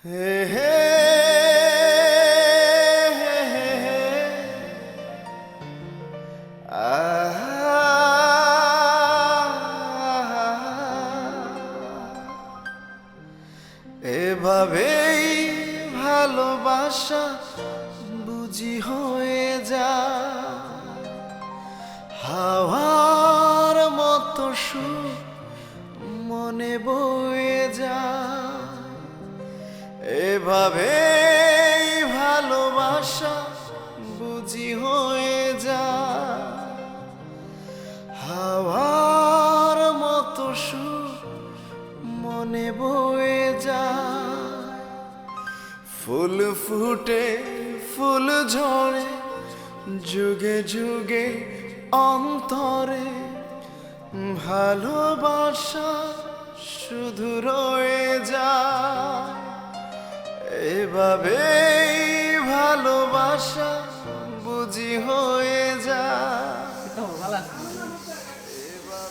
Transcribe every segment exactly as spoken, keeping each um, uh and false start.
হে হে হে হে হে। আহা। এভাবেই ভালোবাসা বুঝি হয়ে যায়, হাওয়ার মতো সুখ মনে বয়ে যায়। এভাবেই ভালোবাসা বুঝি হয়ে যায়, হাওয়ার মতো সুখ মনে বয়ে যায়। ফুল ফুটে, ফুল ঝরে, যুগে যুগে অন্তরে ভালোবাসা শুধু রয়ে যায়। এভাবেই ভালোবাসা বুঝি হয়ে যায়। তো ভালো আছি।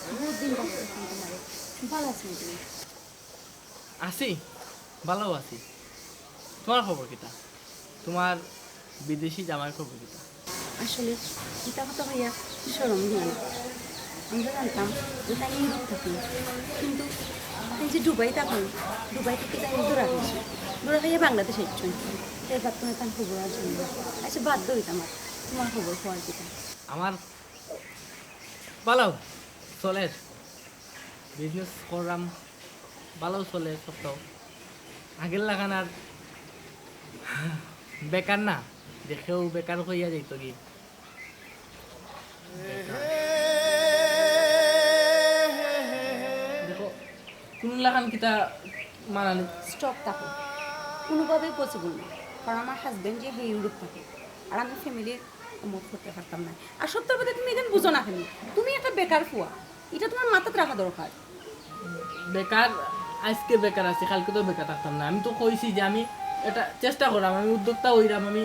বহুত দিন পর দেখলাম তোমারে। ভালো আছো তুমি? আছি, ভালো আছি। তোমার খবর কিতা? তোমার বিদেশি জামাইর খবর কিতা? আসলে এটা কথা হইয়া শরম দিও না। আমরা জানতাম যে তাই ইউরোপ থাকি, কিন্তু তাই যে দুবাই থাকি, দুবাই থেকে তাই দূরা গেছে। দূরা হইয়া বাংলাদেশ আইছুন। এবার তোমার তার খবর আর জানি না। আচ্ছা, বাদ দাও এটা আমার। তোমার খবর খবর কিতা? আমার ভালো চলের, বিজনেস করলাম, ভালো চলে সবটাও। আগের লাগান আর বেকার না, দেখেও বেকার হইয়া যাইত কি। দেখো, কোন লাগান কিতা মানানি? স্টপ থাকো। কোনোভাবেই পসিবল না, কারণ আমার হাজব্যান্ড যে হে ইউরোপ থাকে, আর আমি ফ্যামিলির অমত করতে পারতাম না। আর সত্যর কথা তুমি এখানে বুঝো না কেন? তুমি একটা বেকার ফুয়া, এটা তোমার মাথাত রাখা দরকার। বেকার, আজকে বেকার আছি, কালকে তো বেকার থাকতাম না। আমি তো কইছি যে আমি এটা চেষ্টা করাম, আমি উদ্যোক্তা হইলাম, আমি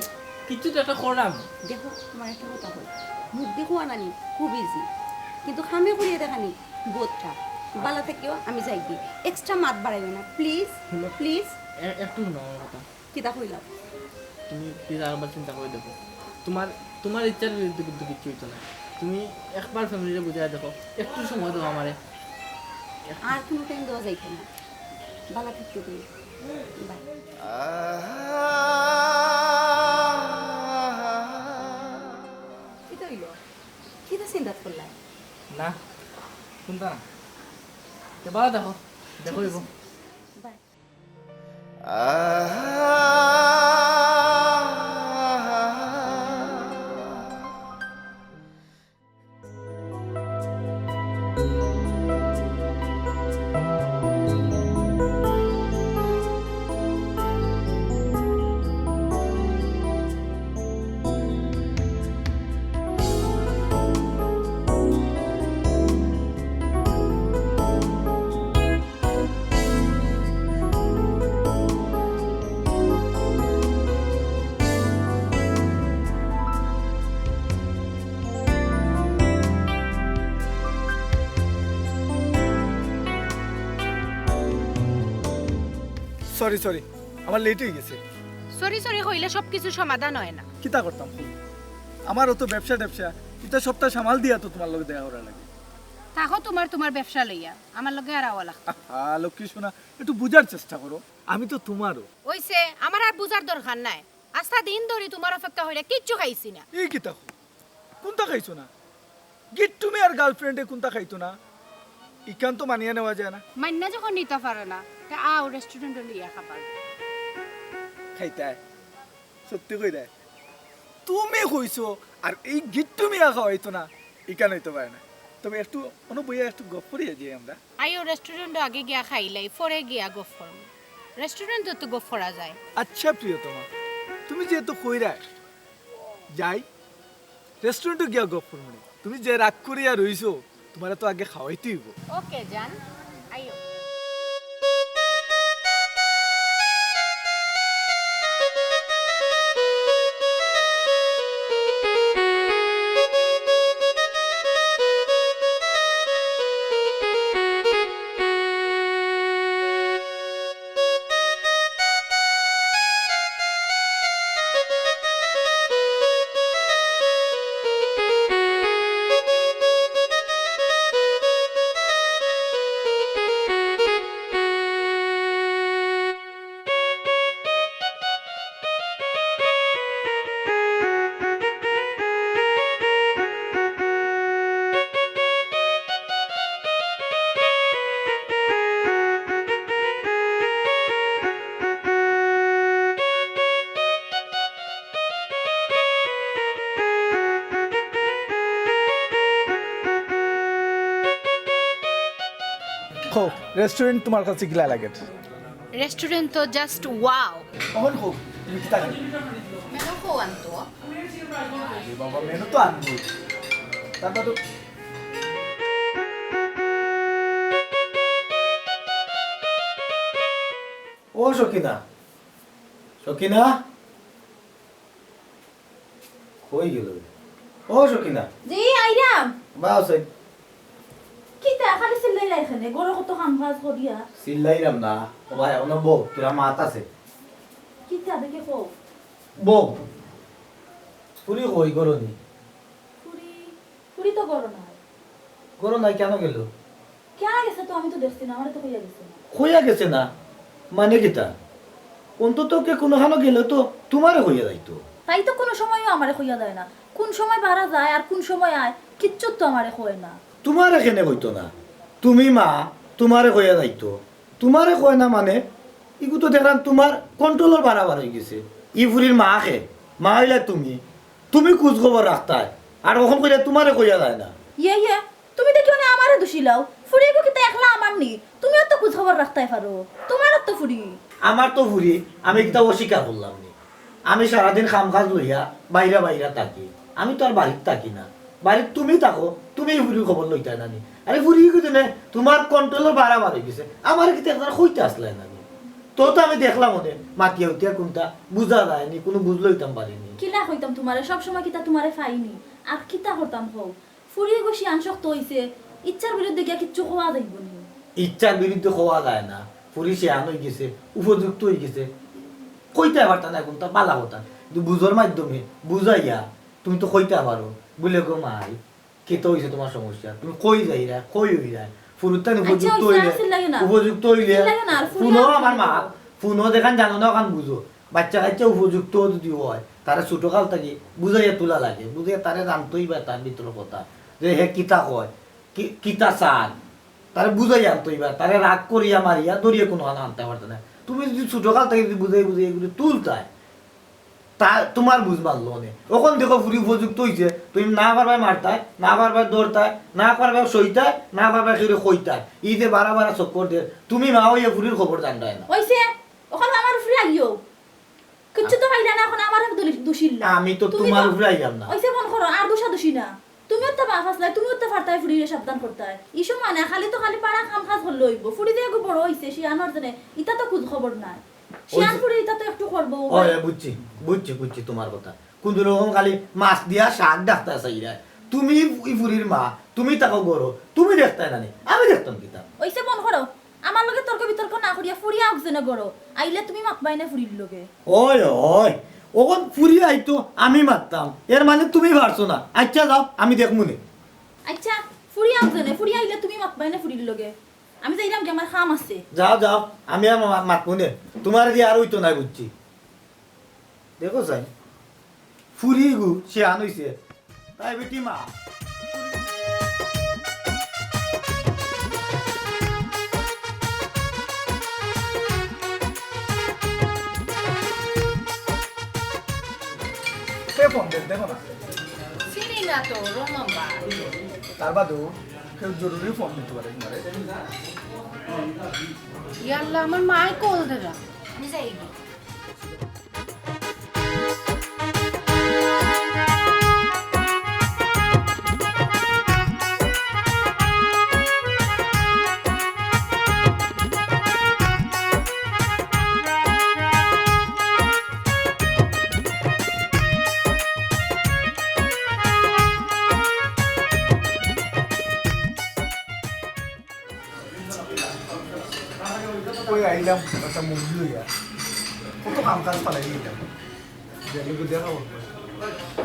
কিছু তো একটা করাম। দেখো, তোমার একটা কথা বল, মুখ দেখো আনানি খুব ইজি, কিন্তু খামে করিয়ে দেখানি বোধটা। বালা থাকিও, আমি যাই কি, এক্সট্রা মাত বাড়াইও না প্লিজ। হলো। প্লিজ। এ- একটু হুনো আমার কথা। কিতা কইলাম? তুমি প্লিজ আরেকবার চিন্তা করে দেখো, তোমার তোমার ইচ্ছার বিরুদ্ধে কিন্তু কিচ্ছু হইতো না। তুমি একবার ফ্যামিলিরে বুঝাই দেখো, একটু সময় দাও আমারে। আর কোনো টাইম দেওয়া যাইতো না। বালা থাকতে তুমি। বাই। কিতা হইল? কিতা চিন্তা করলাম? না, কোনটা না? তো বাবা দেখো, দেখো হইব। বাই। সরি সরি, আমার লেট হয়ে গেছে। সরি সরি কইলে সব কিছু সমাধান হয় না। কিতা করতাম কও? আমারও তো ব্যবসা ট্যাবসা, ইটা সবটা সামাল দিয়া তো তোমার লগে দেখা করা লাগে। থাকো তোমার তোমার ব্যবসা লইয়া, আমার লগে আর আওয়া লাগতো। আহা, লক্ষ্মী সোনা, একটু বুঝার চেষ্টা করো, আমি তো তোমারও। ওইছে, আমার আর বুঝার দরকার নাই। আস্তা দিন ধরি তোমার অপেক্ষা হইরা কিচ্ছু খাইছি না। এই কিতা কও? কোনটা খাইছো না? গিট্টু মিয়ার গার্লফ্রেন্ডে কোনটা খাইতো না? ইখান তো মানিয়া নেওয়া যায় না। মাইন্না যখন নিতে পারে না, তে আও রেস্টুরেন্টে লইয়া খাবার। খাইতায়? সত্যি কইরায়? তুমি কইছো, আর এই গিট্টু মিয়া খাওয়াইতো না, ইখান হইতে পারে না। তবে একটু অনো বইয়া একটু গপ করিয়া যাই আমরা। আইও রেস্টুরেন্টে আগে গিয়া খাইলাই, পরে গিয়া গপ করমু। রেস্টুরেন্টে তো গপ করা যায়। আচ্ছা প্রিয়তমা, তুমি যেহেতু কইরায়, যাই রেস্টুরেন্টে গিয়া গপ করমু নে। তুমি যে রাগ করিয়া রইছো, তোমারে তো আগে খাওয়াইতে হইব। ওকে জান, আইও। রেস্টুরেন্ট তোমার কাছে কিলা লাগে? রেস্টুরেন্ট তো just wow। অখন কও, তুমি কিতা খাইবে? মেনু কও আনতো। আরে বাবা, মেনু তো আনবো। তারপর তো ও সকিনা, সকিনা, কই গেল? ও সকিনা। জি, আইরাম। বাও সাইড। কিতা খালি চিল্লাইলা এখানে? ঘরো কত কাম কাজ করিয়া। চিল্লাইরাম না। ও ভাই, অনো বও, তোরা মাত আছে। কিতা দেখে কও? বও। ফুরি কই ঘরো নি? ফুরি, ফুরি তো ঘরো নাই। ঘরো নাই, কেনে গেল? কেনে গেছে তো আমি তো দেখছি না, আমারে তো কইয়া গেছে না। কইয়া গেছে না? মানে কিতা? অন্তত কে কুনুখানো গেলে তো তুমারে কইয়া যাইতো। তাই তো কুনু সময়ও আমারে কইয়া যায় না। কুন সময় বারা যায় আর কুন সময় আয়, কিচ্ছু তো আমারে কয় না। তুমারে কেনে কইতো না? তুমি মা, তুমারে কইয়া যাইতো। তুমারে কয় না মানে, ইগু তো দেখরাম তুমার কন্ট্রোলর বারাবার অইগেছে। ই ফুরির মা কে, মা অইলা তুমি। তুমি খুজ খবর রাখতায়। আর অখন কইলে তুমারে কইয়া যায় না। ইয়ে, ইয়ে, তুমি দেখি মানে আমারে দুষিলাও। ফুরি ইগু কিতা একলা আমার নি? তুমিও তো খুজ খবর রাখতায় পারো। তুমারও তো ফুরি। আমার তো ফুরি, আমি কিতা অস্বীকার করলাম নি? আমি সারাদিন কাম কাজ লইয়া বাইরা বাইরা থাকি। আমি তো আর বাড়িত থাকি না। বাড়িত তুমি থাকো, তুমি ই ফুরির খবর লইতায় না নি? আরে ফুরি ইগু দিনে তুমার কন্ট্রোলর বারাবার অইগেছে। আমারে কিতা একবার কইতে আছলায় না নি? তো তো আমি দেখলাম অনে, মাতিয়া উতিয়া কুনতা বুঝা যায় নি, কুনু বুঝ লইতাম পারি নি। কিলা কইতাম তুমারে, সব সময় কিতা তুমারে পাই নি? আর কিতা করতাম কও? ফুরি ইগু শিয়ান শক্ত অইছে, ইচ্ছার বিরুদ্ধে গিয়া কিচ্ছু কওয়া যাইবো নি। ইচ্ছার বিরুদ্ধে কওয়া যায় না, ফুরি শিয়ান অইগেছে, উপযুক্ত অইগেছে, কইতায় পারতা না কুনতা বালা কথা, কিন্তু বুঝর মাধ্যমে বুঝাইয়া তুমি তো কইতায় পারো, বুলে গো মাই, কিতা অইছে তুমার সমস্যা? তুমি কই যাইরায়, কই অইরায়? ফুরুত্তাইন আচ্ছা, উপযুক্ত অইছে, অইলে, আর চিল্লাইও না। উপযুক্ত অইলে, চিল্লাইও না, আর ফুরি ফুনো আর আমার মা, ফুনো যেখান জানো না অখান বুঝো। বাচ্চা কাচ্চা উপযুক্ত যদি অয়, তারে ছোটকাল থাকি বুঝাইয়া তুলা লাগে, বুঝাইয়া তারে জানতো অইবা তার ভিতরর কথা, যে হে কিতা কয়, কি-, কিতা চায়, তারে বুঝাইয়া আনতো অইবা, তারে রাগ করিয়া মারিয়া ধরিয়া কুনুখানো আনতায় পারতায় না। তুমি যদি ছোটকাল থাকি যদি বুঝাই বুঝাই ইগুরে তুলতায়, তা তুমার বুঝ মারলো অনে। অখন দেখো ফুরি উপযুক্ত অইছে, তুমি না পারবায় মারতায়, না পারবায় ধরতায়, না পারবায় সইতায়, না পারবায় কেউরে কইতায়। ই যে বারা বারা চক্কর দের, তুমি মা অইয়া ফুরির খবর জানরায় না। অইছে, অখন আমার উপরে আইও। কিচ্ছু তো পাইলা না, অখন আমারে দুলি-, দুষিলা। আমি তো তুমি তুমার তো উপরে আইলাম না। অইছে, মন করো, আর দুষাদুষি না। তুমিও তো বাপ আছলায়, তুমিও তো পারতায় ফুরিরে সাবধান করতায়। ই সময় না, খালি তো খালি বারা কাম কাজ করলে অইবো। ফুরি যে এগু বড় অইছে, শিয়ান অর জেনে, ইতা তো খুজ খবর নাই। শিয়ান ফুরি ইতা তো একটু করবো। ওই, বুঝছি, বুঝছি, বুঝছি তুমার কথা। কুনু রকম খালি মাছ দিয়া শাক ডাকতা চাইরায়। তুমি ই ফুরির মা, তুমি থাকো ঘরো, তুমি দেখতায় না নি, আমি দেখতাম কিতা? অইছে, মন করো, আমার লগে তর্ক বিতর্ক না করিয়া ফুরি আউক জেনে ঘরো, আইলে তুমি মাতবায় নে ফুরির লগে। ওই, ওই, অখন ফুরি আইতো আমি মাততাম, এর মানে তুমি পারছো না। আচ্ছা যাও, আমি দেখমু নে। আচ্ছা, ফুরি আউক জেনে, ফুরি আইলে তুমি মাতবায় নে ফুরির লগে। আমি যাইরাম গি, আমার কাম আছে। যাও, যাও, আমি আর মা-, মাতমু নে। তুমারে দিয়া আর অইতো নায়, বুঝছি। দেখো চাই, ফুরি ইগু শিয়ান অইছে। তাই বেটি মা। কে ফোন দের, দেখো না। চিনি না তো, wrong number। তার বাদেও কেউ জরুরি ফোন দিতো পারে তুমারে। ইয়াল্লা, আমার মায় কল দেরা। আমি যাই। ওই আইলাম একটা মুরগি লইয়া, কত কাম কাজ ফালাই দিলাম। গেলে গো দেখা করবো।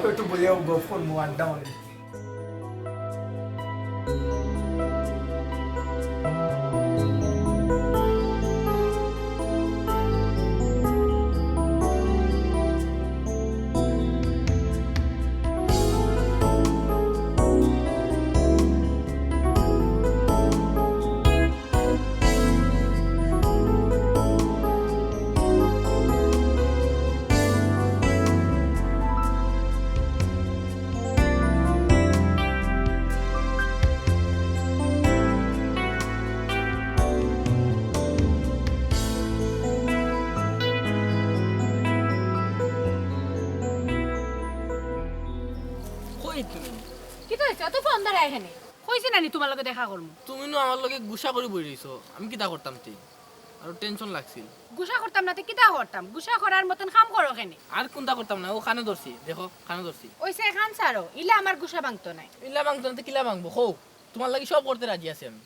একটু বইয়া গফ করবো, আড্ডা মারি। যত ফোন ধরে এখানে। কইছি না নি তুমার লগে দেখা করমু? তুমি নু আমার লগে গুসা করি বই রইছো, আমি কিতা করতাম তে? আরো টেনশন লাগছিল। গুসা করতাম না তে কিতা করতাম? গুসা করার মতন কাম করো কেনে? আর কুনতা করতাম না, অউ কানো ধরছি, দেখো, কানো ধরছি। অইছে, কান ছাড়ো, ইলা আমার গুসা ভাঙতো নায়। ইলা ভাঙতো না তে কিলা ভাঙবো, কও? তুমার লাগি সব করতে রাজি আছি আমি।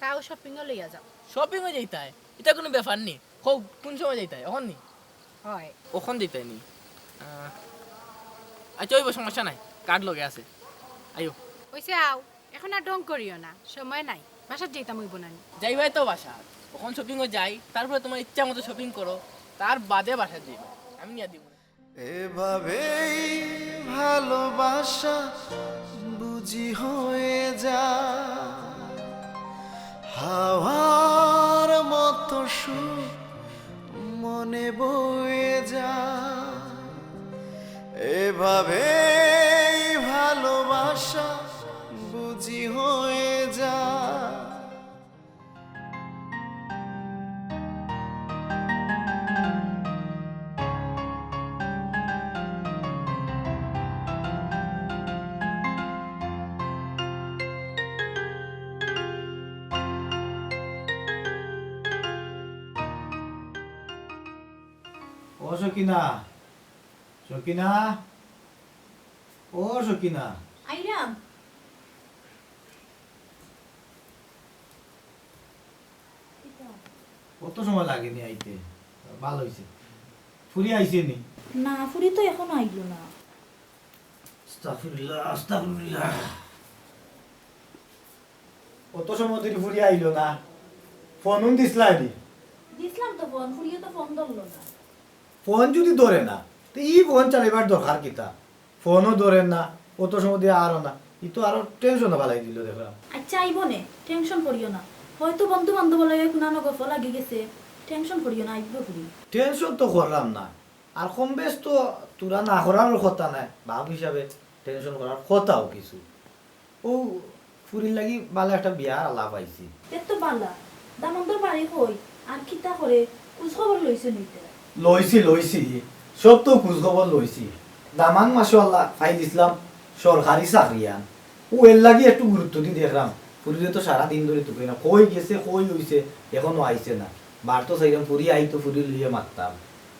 তাও শপিংও লইয়া যাও। শপিংও যাইতায়? ইটা কুনু ব্যাপার নি। কও, কুন সময় যাইতায়? অখন নি? অয়। অখন যাইতায় নি? আহ, আচ্ছা, অইবো, সমস্যা নাই, কার্ড লগে আছে। আইও। অইছে, আও, অখন আর ঢং করিও না, সময় নাই, বাসাত যাইতাম অইবো না নি? যাইবায় তো বাসাত, অখন শপিংও যাই, তারপরে তুমার ইচ্ছা মতো শপিং করো, তার বাদে বাসাত যাইবায়, আমি নিয়া দিমু। এভাবেই ভালোবাসা বুঝি হয়ে যায়, হাওয়ার মতো সুখ মনে বয়ে যায়। এভাবেই ভালোবাসা বুঝি হয়ে যায়। ও সকিনা, সকিনা, ও সকিনা। আইরাম। অত সময় লাগেনি আইতে, ভালা অইছে। ফুরি আইছে নি? না, ফুরি তো অখনো আইলো না। আস্তাগফিরুল্লাহ, আস্তাগফিরুল্লাহ। অত সময় ধরি ফুরি আইলো না, ফোন দিছলায় নি? দিছলাম তো ফোন, ফুরিয়ে তো ফোন ধরলো না। ফোন যুদি ধরে না, তে ই ফোন চালাইবার দরকার কিতা? ফোনও ধরের না, অত সময় দিয়া আরও না, ই তো আরো টেনশনো ফালাই দিলো দেখরাম। আচ্ছা, আইবো নে, টেনশন করিও না। হয়তো বন্ধু বান্ধব লগে কুনানো গফ লাগি গেছে, টেনশন করিও না, আইবো ফুরি। টেনশন তো কররাম না, আর কম বেশ তো তুরা না করারও কথা নায়, বাপ হিসাবে টেনশন করার কথাও কিছু। অউ ফুরির লাগি ভালা একটা বিয়ার আলাপ আইছে। তে তো ভালা। দামান্দর বাড়ি কই? আর কিতা করে? খোঁজ খবর লইছো নি তে? লইছি, লইছি। সব তো খোঁজ খবর লইছি। দামান মাশাআল্লাহ পাই দিছলাম সরকারি চাকরিয়ান। অউ এর লাগি একটু গুরুত্ব দি দেখরাম। ফুরিরে তো সারা দিন ধরি তুকাই না। কই গেছে, কই অইছে, অখনো আইছে না। বার তো চাইরাম ফুরি আইতো, ফুরি লইয়া মাততাম।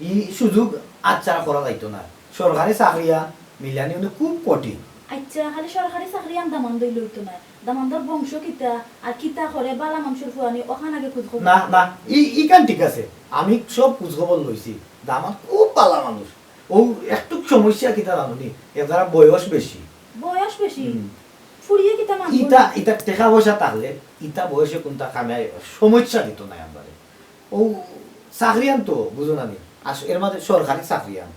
ই সুযোগ আচ্ছা করা যাইতো না। সরকারি চাকরিয়ান মিলানি অনে খুব কঠিন। আচ্ছা, খালি সরকারি চাকরিয়ান দামান্দই লইতো না। দামান্দর বংশ কিতা, আর কিতা করে, ভালা মানষর ফুয়া নি, অখান আগে খোঁজ খবর না, না, ই, ইখান ঠিক আছে। আমি সব খোঁজ খবর লইছি। দামান্দ খুব ভালা মানুষ। অউ একটু সমস্যা কিতা জানো নি? এর দ্বারা বয়স বেশি। বয়স বেশি? হুম। ফুরিয়ে কিতা মানবো? ইতা, ইতা টেকা পয়সা থাকলে, ইতা বয়সে কুনতা কামে সমস্যা দিতো নায় আমরারে। অউ চাকরিয়ান তো, বুঝো না নি? আস-, এর মাঝে সরকারি চাকরিয়ান।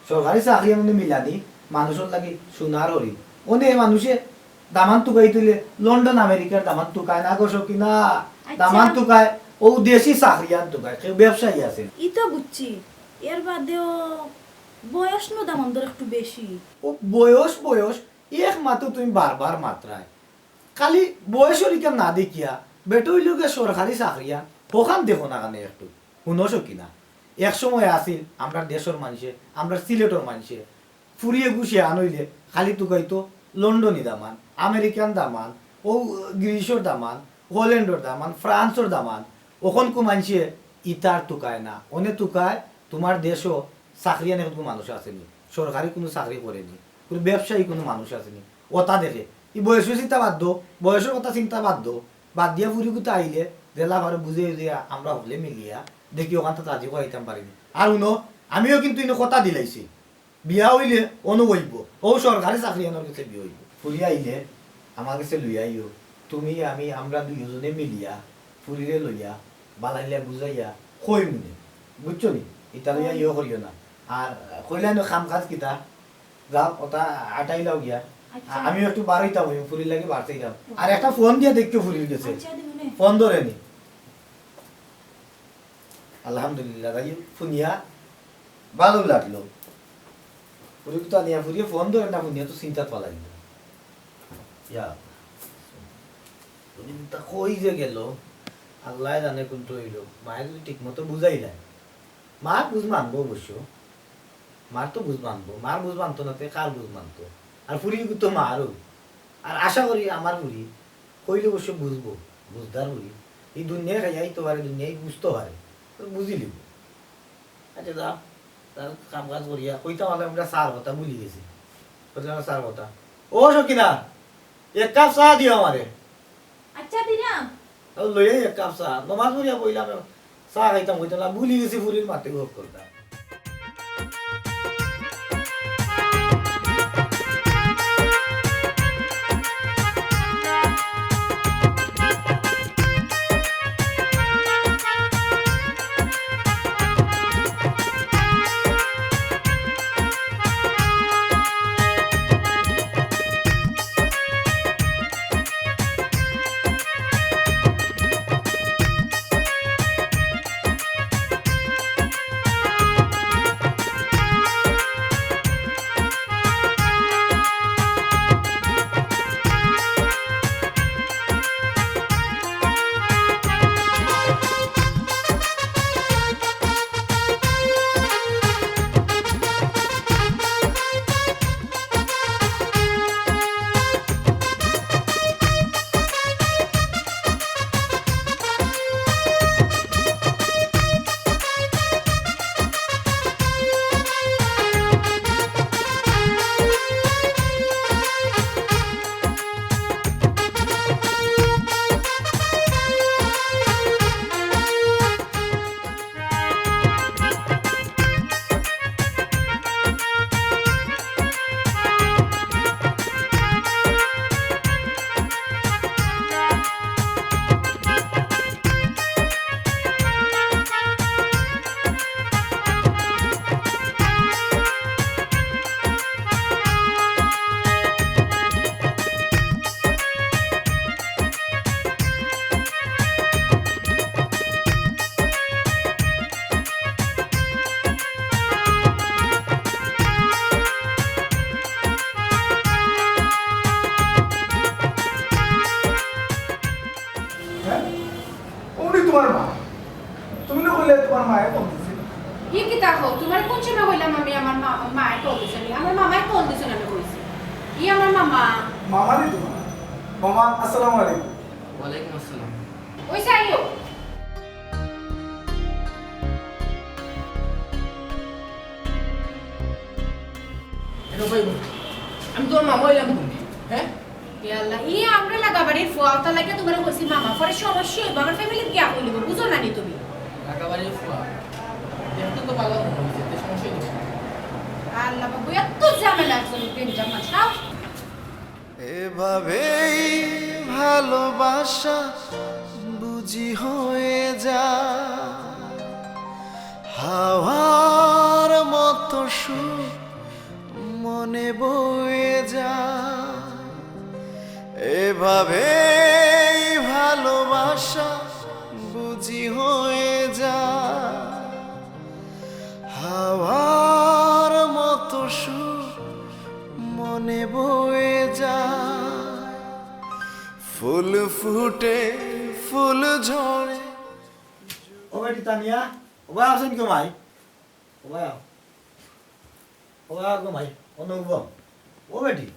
সরকারি চাকরিয়ান অনে মিলানি, মানষর লাগি সোনার হরিণ। অনে মানুষে দামান তুকাইতো অইলে লন্ডন আমেরিকার দামান তুকায় না গো সকিনা। আচ্ছা। দামান তুকায় অউ দেশি চাকরিয়ান তুকায়, কেউ ব্যবসায়ী আছে। ই তো বুঝছি, এর বাদেও বয়স নু দামান্দর একটু বেশি। অউ বয়স, বয়স, এক মাতো তুমি বারবার মাতরায়। খালি বয়সর ইখান না দেখিয়া, বেটা অইলো গিয়া সরকারি চাকরিয়ান, হখান দেখো না কেনে একটু। হুনো সকিনা, এক সময় আছিল আমরার দেশর মানষে, আমরার সিলেটর মানষে, ফুরিয়ে গুছিয়ে আনইলে খালি তুকাইতো লন্ডনি দামান, আমেরিকান দামান, অউ গ্রিসর দামান, হল্যান্ডর দামান, ফ্রান্সর দামান। অখনকু মানষে ইতা আর তুকায় না। অনে তুকায় তুমার দেশো চাকরিয়ান একটুকু মানুষ আছে নি, সরকারি কুনু চাকরি করে নি, কুনু ব্যবসায়ী কুনু মানুষ আছে নি, অতা দেখে। ই বয়সর চিন্তা বাদ দেও, বয়সর কথা চিন্তা বাদ দেও, বাদ দিয়া ফুরিগুতা আইলে যেলা পারো বুঝাইয়া আমরা হকলে মিলিয়া দেখি অখানতা রাজি করাইতাম পারি নি। আর হুনো, আমিও কিন্তু ইনো কথা দিলাইছি, বিয়া অইলে অনো অইবো, অউ সরকারি চাকরিয়ানর গেছে বিয়া অইবো। ফুরি আইলে আমার গেছে লইয়া আইও, তুমি আমি আমরা দুইওজনে মিলিয়া ফুরিরে লইয়া বালাইলা বুঝাইয়া কইমুনে, বুঝছো নি? ইতা লইয়া ইয়ে করিও না। আর কইলায় নু কাম কাজ কিতা, যাও অতা আটাইলাও গিয়া। আচ্ছা। আ-, আমিও একটু বারইতাম, অউ ফুরির লাগি বারইতাম। আর একটা ফোন দিয়া দেখিও ফুরির গেছে। আচ্ছা, দিমুনে। ফোন ধরে নি। আলহামদুলিল্লাহ, যাই হোক, হুনিয়া ভালা লাগলো। ফুরিগুতা নিয়া ফুরিয়ে ফোন ধরে না, হুনিয়া তো চিন্তাত ফালাই দিল। ইয়া, ফুরিগুতা কই যে গেল, আল্লায় জানে কুনটা অইল। মায়ে যুদি ঠিক মতো বুঝাইলায়, মার বুঝ মানবো অবশ্য, মার তো বুঝ মানবো, মার বুঝ মানতো না তে কার বুঝ মানতো? আর ফুরিগু তো মারও। আর আশা করি আমার ফুরি কইলে অবশ্য বুঝবো, বুঝদার ফুরি। ই দুনিয়ায় খাইয়া খাইতো পারে, দুনিয়ায় বুঝতো পারে, তো বুঝি লিবো। আচ্ছা, যা, তার কাম কাজ করিয়া কইতাম, আমি একটা চার কথা ভুলি গেছি। কইতাম চার কথা। ও সকিনা, এক কাপ চা দিও আমারে। আচ্ছা, দিলাম। ও, লইয়া এক কাপ চা। নমাজ পড়িয়া বইলাম, চা খাইতাম, কইতাম না, ভুলি গেছি, ফুরির মাতে ভোগ করতাম। হ্যাঁ? উনি তোমার মা। তুমি না কইলে তোমার মায়ে ফোন দিছে। ই কিতা কও? তোমারে কোন সময় কইলাম আমি আমার মা, মায়ে কল দিছে নি? আমার মামায় কল দিছে না, আমি কইছি। ই আমার মামা। মামা নি তোমার? মামা, আসসালামু আলাইকুম। ওয়ালাইকুম আসসালাম। ওই যাইও। এটা কইব। আমি তোমার মামা অইলাম কোনদিন, হ্যাঁ? ইয়া আল্লাহ, ই আমরা লাগা বাড়ির ফুয়া, অটার লাগি তোমারে কইছি মামা। পরে সমস্যা অইব, আমার ফ্যামিলিত গিয়া কইলিব, বুঝো না নি তুমি? লাগা বাড়ির ফুয়া। দেখতে তো ভালা মনে অইছে, তে সমস্যা অইছে। আল্লাহ বাবু, এত ঝামেলা একজন ডেঞ্জার মানুষ। আও। এভাবেই ভালোবাসা বুঝি হয়ে যায়, হাওয়ার মতো সুখ মনে বয়ে যায়। এভাবেই ভালোবাসা বুঝি হয়ে যায়, হাওয়ার মতো সুখ মনে বয়ে যায়। ফুল ফুটে, ফুল ঝরে। ও বেটি তানিয়া, ও ভাই আছেন কেউ ভাই? ও ভাই আও। ও ভাই আও গো ভাই, অনুভব। ও বেটি,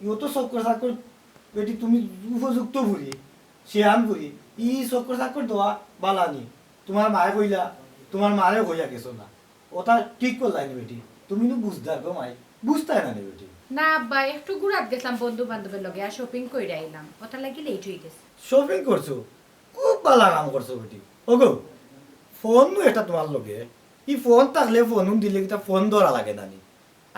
ইও তো চক্কর চাক্কর বেটি, তুমি উপযুক্ত ফুরি, শিয়ান ফুরি। ই চক্কর চাক্কর দেওয়া বালা নি। তোমার মায়ে কইলা, তোমার মারে কইয়া গেছো না। ওটা ঠিক করলাই নি বেটি। তুমি নু বুঝদার গো মাই, বুঝতায় না নি বেটি। না আব্বা, একটু ঘুরাত গেছিলাম বন্ধু বান্ধবের লগে, আর শপিং কইরা আইলাম, ওটার লাগি লেট অই গেছে। শপিং করছো? খুব বালা কাম করছো বেটি। ওগো, ফোন নু এটা তোমার লগে, ই ফোন থাকলে ফোন দিলে কিতা ফোন ধরা লাগে না নি?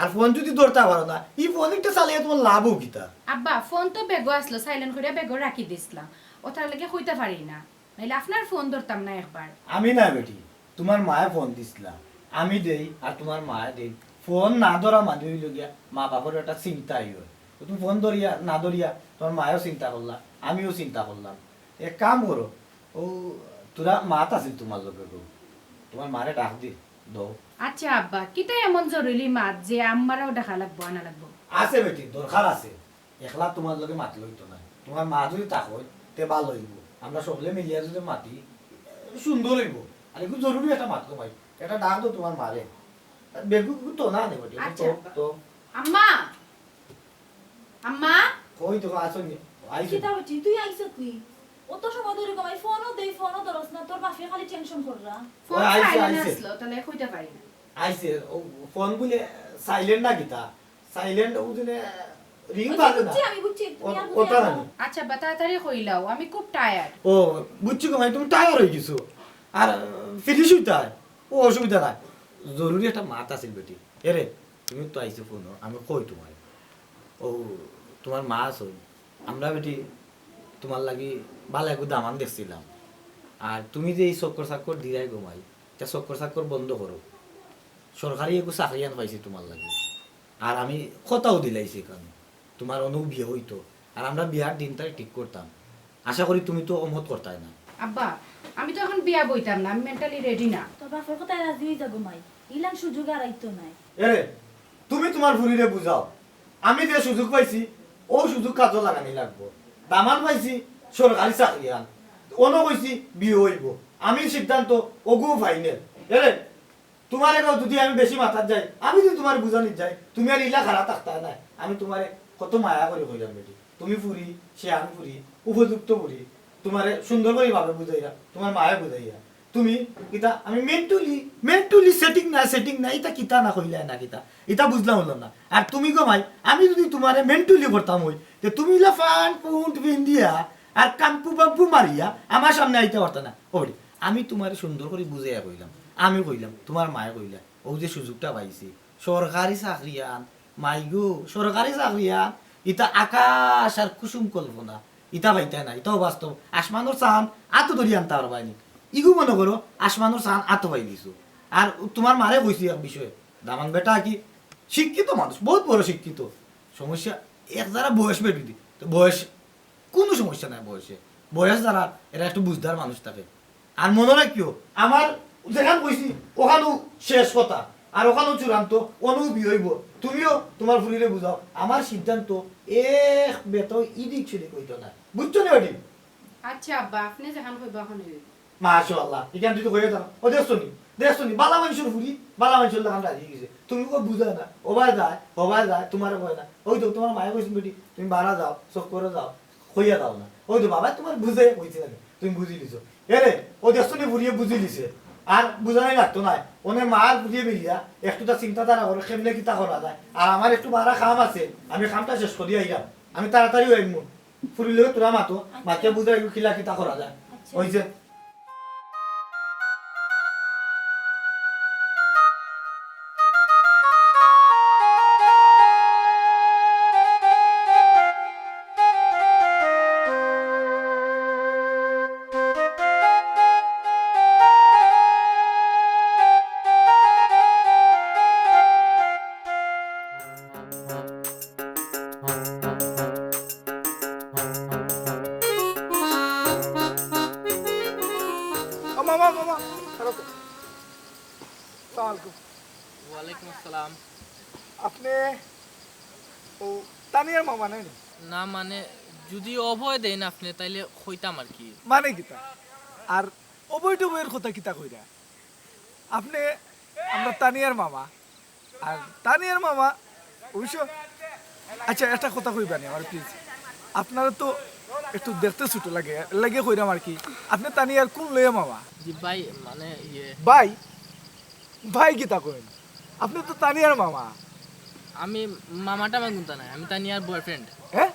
আর ফোন যদি ধরতা পারো না, ই ফোন একটা চালাইয়া তোমার লাভও কিতা? আব্বা, ফোন তো ব্যাগো আসলো, সাইলেন্ট করিয়া ব্যাগো রাখি দিছলাম, ওটার লাগি কইতা পারি না। নাইলে আপনার ফোন ধরতাম না একবার। আমি না বেটি, তোমার মায়ে ফোন দিছলা, আমি দেই আর তোমার মায়ে দেই। ফোন না ধরা মানে অইলো গিয়া মা বাপর একটা চিন্তা অয়। তো তুমি ফোন ধরিয়া না ধরিয়া তোমার মায়েও চিন্তা করলা, আমিও চিন্তা করলাম। এক কাম করো, ও তোরা মাত আছিল তোমার লগে গো, তোমার মারে ডাক দি দেও। আচ্ছা আব্বা, কিতা এমন জরুরি মাত যে আম্মারেও ডাকা লাগবো, আনা লাগবো? আছে বেটি, দরকার আছে। একলা তোমার লগে মাতলে অইতো না। তোমার মা যদি থাকইন, তে ভালা অইবো। আমরা সকলে মিলিয়া যদি মাতি, সুন্দর অইবো। আর একটু জরুরি একটা মাত কমাই। এটা ডাক দেও তোমার মারে। বেগু তো না নেব, এটা আচ্ছা। তো, তো। আম্মা! আম্মা! ওই তো আছইন নি, আইছইন। কিতা বেটি, তুই আইছত নি? অত সময় ধরি গো মাই ফোনও দেই, ফোনও ধরস না, তোর বাপে খালি টেনশন কররা। ফোন ওই আইছে, সাইলেন্ট আইছে। আছলো, তাইলে কইতা পারি না। আইছে, ও ফোন বুলে সাইলেন্ট না কিতা? সাইলেন্ট ও বুলে রিং ওই যে বাজে না। বুঝছি, আমি বুঝছি, তুমি আর ও-, বুঝাই ওটা না। না। আচ্ছা, বা তাড়াতাড়ি কইলাও, আমি খুব টায়ার্ড। ও, বুঝছি গো মাই, তুমি টায়ার্ড অই গেছো। আর ফিনিশ অইতায়, ও অসুবিধা নাই। জরুরি একটা মাত আছিল বেটি। এরে, তুমি তো আইছো ফোন, আমি কই তোমারে। ও, তোমার মা আছইন। আমরা বেটি তোমার লাগি ভালা এগু দামান দেখছিলাম। আর তুমি যে এই চক্কর চাক্কর দিরায় গো মাই, তা চক্কর চাক্কর বন্ধ করো। সরকারি এগু চাকরি আন পাইছি তোমার লাগি। আর আমি কথাও দিলাইছি এখানে, তোমার অনো বিয়া অইতো। আর আমরা বিয়ার দিন তারিখ ঠিক করতাম। আশা করি তুমি তো অমত করতায় না। আব্বা, আমি তো এখন বিয়া বইতাম না, আমি মেন্টালি রেডি না। তোর বাপর কথায় রাজি অই যা গো মাই, ইলান সুযোগ আর আইতো নায়। এরে, তুমি তোমার ফুরিরে বুঝাও, আমি যে সুযোগ পাইছি, ও সুযোগ কাজো লাগানি লাগবো। দামান পাইছি সরকারি চাকরি আন, অনো কইছি বিয়া অইবো। আমি সিদ্ধান্ত অগু ফাইনাল। এরে, তোমারে কও, যদি আমি বেশি মাতাত যাই, আমি যদি তোমারে বুঝানিত যাই, তুমি আর ইলা খাড়া থাকতায় নায়। আমি তোমারে কত মায়া করি কইলাম বেটি, তুমি ফুরি, শিয়ান ফুরি, উপযুক্ত ফুরি, তোমারে সুন্দর করি ভাবে বুঝাইরা, তোমার মায়ে বুঝাইরা। তুমি কিতা, আমি মেন্টালি, মেন্টালি সেটিং না, সেটিং না, ইতা কিতা না কইলায় না কিতা, ইতা বুঝলাম অইলাম না। আর তুমি গো মাই, আমি যদি তোমারে মেন্টালি করতাম অই, তে তুমি ইলা ফান ফুন্ট পিন্দিয়া আর কাম্পু পাম্পু মারিয়া আমার সামনে আইতা পারতায় না। ওরে, আমি তোমারে সুন্দর করি বুঝাইয়া কইলাম, আমি কইলাম, তোমার মায়ে কইলা, ও যে সুযোগটা পাইছি, সরকারি চাকরি আন, মাইগো, সরকারি চাকরি আন, ইতা আকাশ আর কুসুম কল্পনা, ইতা পাইতায় না, ইতাও বাস্তব। আসমানর চান আতো ধরি আনতা পারবায় নি। ইগু মনো করো, আসমানর চান আতো পাই দিছো। আর তোমার মারে কইছি এক বিষয়ে, দামান বেটা কি শিক্ষিত মানুষ, বহুত বড় শিক্ষিত। সমস্যা এক যারা বয়স বেটি দি, তো বয়স কুনু সমস্যা নাই বয়সে। বয়স যারা, এরা একটু বুঝদার মানুষ থাকে। আর মনো রাখিও, আমার যেখান কইছি, ওখানও শেষ কথা, আর ওখানও চূড়ান্ত, অনো বিয়া অইবো। তুমিও তোমার ফুরিরে বুঝাও, আমার সিদ্ধান্ত এক বেটাও ইদিক সিদিক অইতো না। বুঝছো নি বেটি? আচ্ছা আব্বা, আপনে যেখান কইবা অখান অইবো। মাশাআল্লাহ, ইখান যদি কইয়া দাও, ও দেখছো নি, দেখছো নি, বালা মানষর ফুরি, বালা মানষর লাখান রাজি অই গেছে। তুমি কও বুঝায় না, ওবায় যায়, হবায় যায়, তোমারে কয় না। ওই তো তোমার মায়ে কইছইন বেটি, তুমি বারা যাও, চক্করে যাও, কইয়া দাও না। ওই তো বাবা তোমার বুঝাই কইছে না, তুমি বুঝি লিছো। এরে, ও দেখছো নি ফুরিয়ে বুঝি লিছে। আর বুঝানি লাগতো নায়। অনে মার ফুরিয়ে মিলিয়া একটু তা চিন্তাধারা করো, কেমনে কিতা করা যায়। আর আমার একটু বারা কাম আছে, আমি কামটা শেষ করি আইরাম। আমি তাড়াতাড়ি আইমু। ফুরির লগে তোরা মাতো, আচ্ছা। মাতিয়া বুঝাই কিলা কিতা করা যায়। আচ্ছা। ওই যে ও মামা, মামা, খারাপ। আসসালামু আলাইকুম। ওয়ালাইকুম আসসালাম। আপনে ও তানিয়ার মামা নায় নি? না, মানে, যদি অভয় দেইন আপনে, তাইলে কইতাম আর কি। মানে কিতা? আর অভয় টভয়র কথা কিতা কইরা? আপনে আমরা তানিয়ার মামা, আর তানিয়ার মামা অবশ্য। আচ্ছা, একটা কথা কইবা নি আমার, প্লিজ? আপনারে তো একটু দেখতে ছোট লাগে, এর লাগি কইরাম আর কি। আপনে তানিয়ার কুন লইয়া মামা? জি ভাই, মানে, ইয়ে ভাই? ভাই কিতা কইন? আপনে তো তানিয়ার মামা। আমি মামা টামা কুন্তা নায়, আমি তানিয়ার বয়ফ্রেন্ড। হ্যাঁ?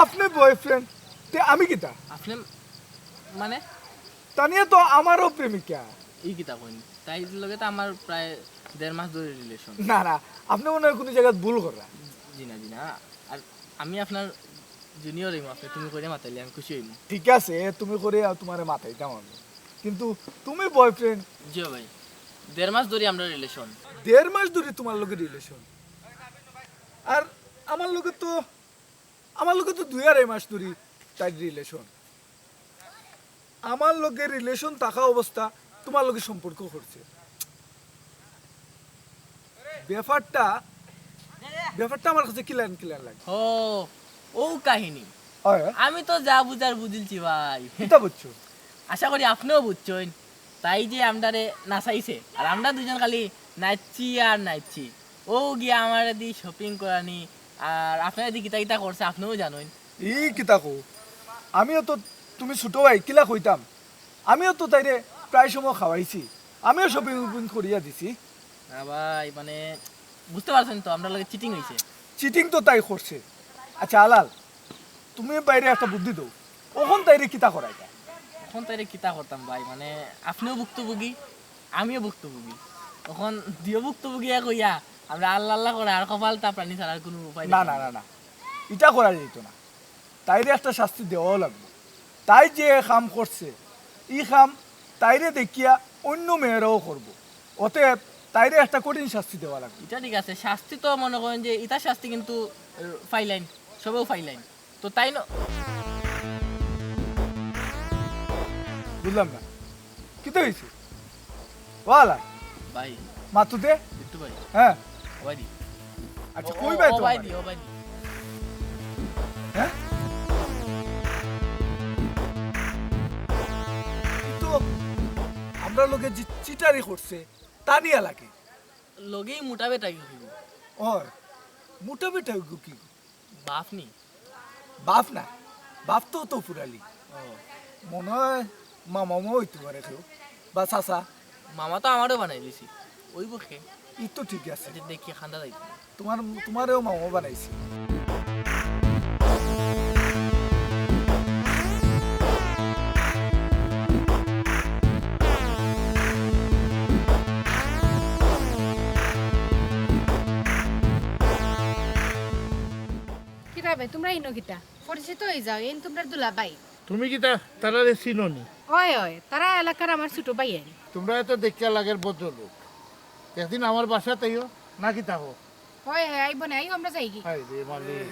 আপনে বয়ফ্রেন্ড? তে আমি কিতা? আপনে মানে? তানিয়া তো আমারও প্রেমিকা। ই কিতা কইন? তাইর লগে তো আমার প্রায় দেড় মাস ধরি রিলেশন। না, না, আপনে মনে হয় কুনু জাগাত ভুল কররা। জি না, জি না। আর আমি আপনার জুনিয়র অইমু, আপনে তুমি করিয়া মাতাইলে আমি খুশি অইমু। ঠিক আছে, তুমি করিয়া তুমারে মাতাইতাম আমি। কিন্তু তুমি বয়ফ্রেন্ড। জি ভাই, দেড় মাস ধরি আমরা রিলেশন। দেড় মাস ধরি তুমার লগে রিলেশন? আর আমার লগে তো, আমার লগে তো দুই আড়াই মাস ধরি তাইর রিলেশন। আমার লগে রিলেশন থাকা অবস্থা তুমার লগে সম্পর্ক করছে। ব্যাপারটা, ব্যাপারটা আমার কাছে কিলান কিলান লাগে। ও, ও কাহিনী। হয়। আমি তো যা বুঝার বুঝিলছি ভাই। কিতা বুঝছো? আশা করি আপনেও বুঝছইন। তাই যে আমরারে নাচাইছে, আর আমরা দুইজন খালি নাচছি আর নাচছি। ও গিয়া আমারে দি শপিং করানি, আর আপনারে দি কিতা কিতা করছে আপনেও জানইন। ই কিতা কও? আমিও তো, তুমি ছোট ভাই, কিলা কইতাম? আমিও তো তাইরে প্রায় সময় খাওয়াইছি, আমিও শপিং উপিং করিয়া দিছি। না ভাই, মানে, বুঝতে পারছেন তো, আমরার লগে চিটিং অইছে। চিটিং তো তাই করছে। আচ্ছা আলাল, তুমি ভাইরে একটা বুদ্ধি দেও, অখন তাইরে কিতা করাইতা? অখন তাইরে কিতা করতাম ভাই, মানে, আপনেও ভুক্তভোগী, আমিও ভুক্তভোগী। অখন দুইও ভুক্তভোগী এক অইয়া আমরা আল্লাহ আল্লাহ করা আর কপাল তাপড়ানি ছাড়া আর কুনু উপায় না, নাই। না, না, না, ইটা করা যাইতো না। তাইরে একটা শাস্তি দেওয়াও লাগবো। তাই যে কাম করছে, ই কাম তাইরে দেখিয়া অইন্য মেয়েরাও করবো। অতএব তাইরে একটা কঠিন শাস্তি দেওয়া লাগবো। ইটা ঠিক আছে, শাস্তি তো মনে করেন যে ইতার শাস্তি কিন্তু, আহ, ফাইলাইন, সবেও ফাইলাইন। তো তাই ন-, বুঝলাম না, কিতা অইছে? ওয়ালা ভাই, মাতু দে। বিট্টু ভাই, হ্যাঁ। ওবায়দি। আচ্ছা, ও, কই ও, ভাই তোমার ওবায়দি, বাড়ি? ওবায়দি। হ্যাঁ? তো আমরার লগে যে চিটারি করছে, তা নিয়া লাগে। লগেই মোটা বেটা কি কইব? ওর মোটা বেটা কি? বাপ নি? বাপ না, বাপ তো তো ফুরালি। ও। মনে হয় মামা মামা অইতে পারে কেউ, বা চাচা। মামা তো আমারেও বানাই দিছি, অইব কে? ই তো ঠিক আছে। আচ্ছা, দেখি, খান্দা যাই। তোমার, তোমারেও মামা বানাইছি। কিতা বে, তোমরা ইনো কিতা? পরিচিত অই যাও, এইন তোমরার দুলাভাই। তুমি কিতা তারারে চিনো নি? অয়, অয়, তারা এলাকার আমার ছোট ভাইয়াইন। তোমরারে তো দেখিয়া লাগের ভদ্রলোক। একদিন আমার বাসাত আইও, না কিতা কও? অয়, অয়, আইবো নে, আইও, আমরা যাইগি। হায় রে মালিক।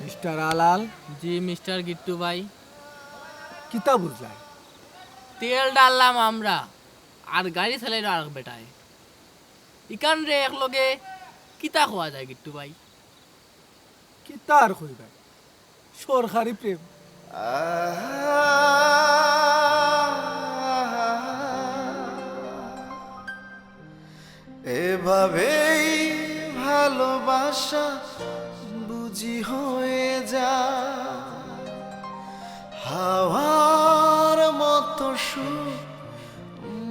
মিস্টার আলাল। জি, মিস্টার গিট্টু ভাই। কিতা বুঝলায়? তেল ঢাললাম আমরা, আর গাড়ি চালাইলো আরেক বেটায়। ইখানরে একলগে কিতা কওয়া যায় গিট্টু ভাই? কিতা আর কইবায়, সরকারি প্রেম। এভাবেই ভালোবাসা বুঝি হয়ে যায়, হাওয়ার মতো সুর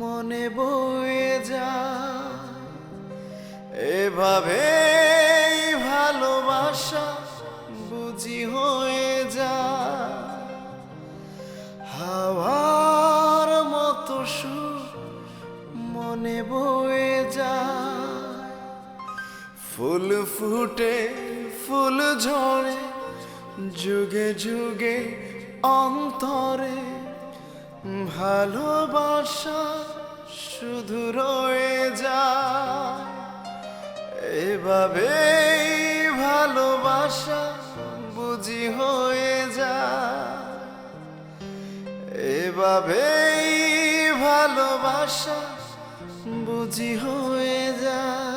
মনে বয়ে যায়। এভাবেই ভালোবাসা বুঝি হয়ে যায়, হাওয়ার মতো সুর মনে বয়ে যায়। ফুল ফুটে, ফুল ঝরে, যুগে যুগে অন্তরে ভালোবাসা শুধু রয়ে যায়। এভাবেই ভালোবাসা বুঝি হয়ে যায়, এভাবেই ভালোবাসা বুঝি হয়ে যায়।